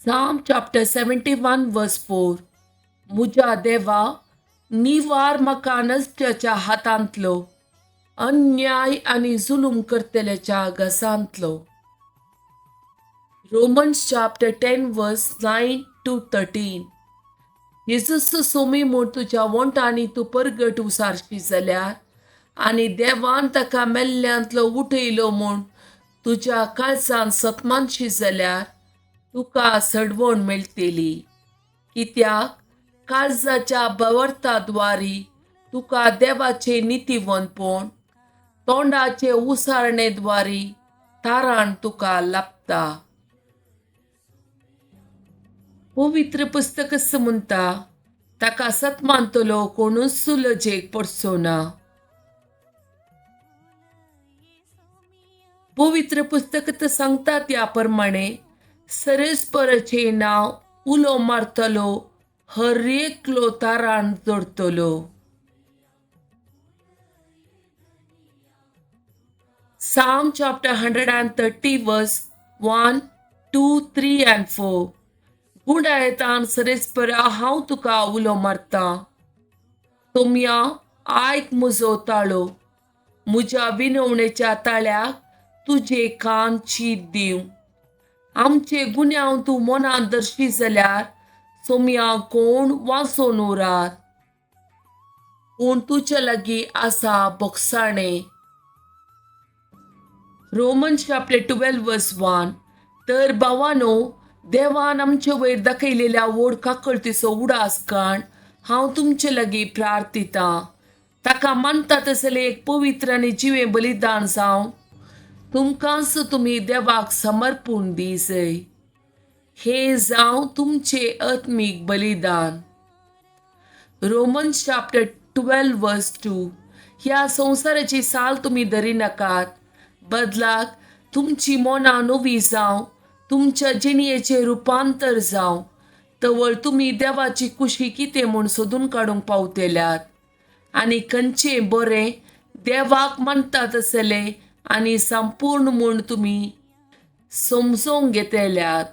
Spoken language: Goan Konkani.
Psalm chapter 71 verse 4. मुज्या देवा, निवार म्हाका नश्ट्याच्या हातांतलो, अन्याय आनी जुलूम करतल्याच्या घसांतलो. Romans chapter 10 verse 9 to 13. जेजूस सोमी म्हूण तुज्या वोंटांनी तूं परगट उसारशी जाल्यार आनी देवान ताका मेल्ल्यांतलो उठयलो म्हूण तुज्या काळजान सतमानशी जाल्यार तुका सडवण मेळटली. कित्याक काळजाच्या बवर्ताद्वारी तुका देवाचे नितीवंतपण, तोंडाचे उसारणेद्वारी ताराण तुका लाभता. पवित्र पुस्तक म्हणटा, ताका सत मानतलो कोणूच लजेक पडचो ना. पवित्र पुस्तक तर सांगता त्या प्रमाणे सरेस्पराचें नांव उलो मारतलो हर एकलो तारान जोडतलो. Psalm chapter 130 verse 1, 2, 3 and 4. गुंडायतान सरेस्परा हांव तुका उलो मारतां, तुमया आयक म्हजो ताळो, म्हज्या विनवणेच्या ताळ्याक तुजे कान चीत दिवं. आमचे गुन्यांव तूं मनान दर्शी जाल्यार सोमया कोण वाचोन उरात, पूण तुजे लागीं आसा बोगसाणें. Romans chapter 12 verse 1. तर भावानो, देवान आमचे वयर दाखयलेल्या व्हड काकळतीचो उडास काण हांव तुमचे लागीं प्रार्थितां. ताका मानता तसलें एक पवित्र आनी जिवें बलिदान जावं तुमकांच तुमी देवाक समर्पूण दिजय. हे जावं तुमचें आत्मीक बलिदान. Romans chapter 12 verse 2. ह्या संवसाराची साल तुमी धरी नाकात, बदलाक तुमची मनां नवी जावं, तुमच्या जिणयेचें रुपांतर जावं, तवळ तुमी देवाची कुशी कितें म्हूण सोदून काडूंक पावतल्यात आनी खंयचें बरें देवाक मानता तसलें आनी संपूर्ण म्हूण तुमी समजोवंक घेतल्यात.